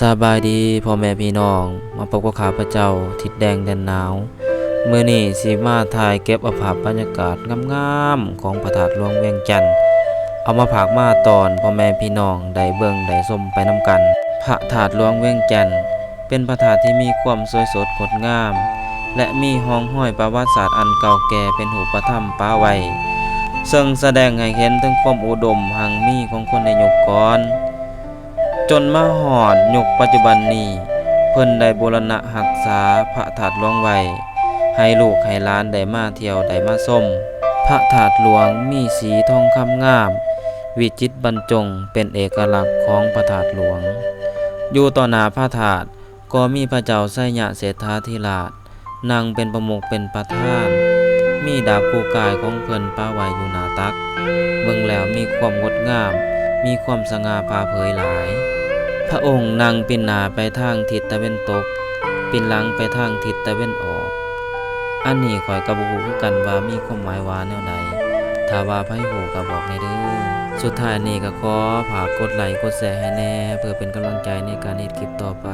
ສະບາຍດີພໍ່ແມ່ພີ່ນ້ອງ, ມາພົບກັບຂ້າພະເຈົ້າ ທິດແດງແດນໜາວ. ມື້ນີ້ຊິມາຖ່າຍເກັບເອົາພາບບັນຍາກາດງາມໆຂອງພະທາດຫຼວງວຽງຈັນ ເອົາມາຝາກມາຕ້ອນພໍ່ແມ່ພີ່ນ້ອງໄດ້ເບິ່ງໄດ້ຊົມໄປນຳກັນ. ພະທາດຫຼວງວຽງຈັນ ເປັນພະທາດທີ່ມີຄວາມສວຍສົດງົດງາມ ແລະ ມີຮ່ອງຮອຍປະຫວັດສາດອັນເກົ່າແກ່ເປັນຮູບປະທຳປະໄວ້, ເຊິ່ງສະແດງໃຫ້ເຫັນເຖິງຄວາມອຸດົມຮັ່ງມີຂອງຄົນໃນຍຸກກ່ອນ. ຈົນມາຮອດຍຸກປັດຈຸບັນນີ້, ເພິ່ນໄດ້ບູລະນະຮັກສາພະທາດຫຼວງໄວ້ ໃຫ້ລູກໃຫ້ຫຼານໄດ້ມາທ່ຽວໄດ້ມາຊົມ. ພະທາດຫຼວງມີສີທອງຄຳງາມ ວິຈິດບັນຈົງ ເປັນເອກະລັກຂອງພະທາດຫຼວງ. ຢູ່ຕໍ່ໜ້າພະທາດ ກໍມີພະເຈົ້າໄຊຍະເສດຖາທິລາດ ນັ່ງເປັນປະມຸກເປັນປະທານ, ມີດາບຄູ່ກາຍຂອງເພິ່ນປະໄວ້ຢູ່ໜ້າຕັກ, ເບິ່ງແລ້ວມີຄວາມງົດງາມ, ມີຄວາມສະຫງ່າຜ່າເຜີຍຫຼາຍ. ພະອົງນັ່ງປິ່ນໜ້າໄປທາງທິດຕາເວັນຕົກ, ປິ່ນຫຼັງໄປທາງທິດຕາເວັນອອກ. ອັນນີ້ຂ້ອຍກໍບໍ່ຮູ້ຄືກັນວ່າມີຄວາມໝາຍວ່າແນວໃດ, ຖ້າວ່າໃຜຮູ້ກໍບອກແດ່ເດີ້. ສຸດທ້າຍນີ້ກໍຂໍຝາກກົດໄລກົດແຊໃຫ້ແດ່ ເພື່ອເປັນກຳລັງໃຈໃນການເຮັດຄລິບຕໍ່ໄປ.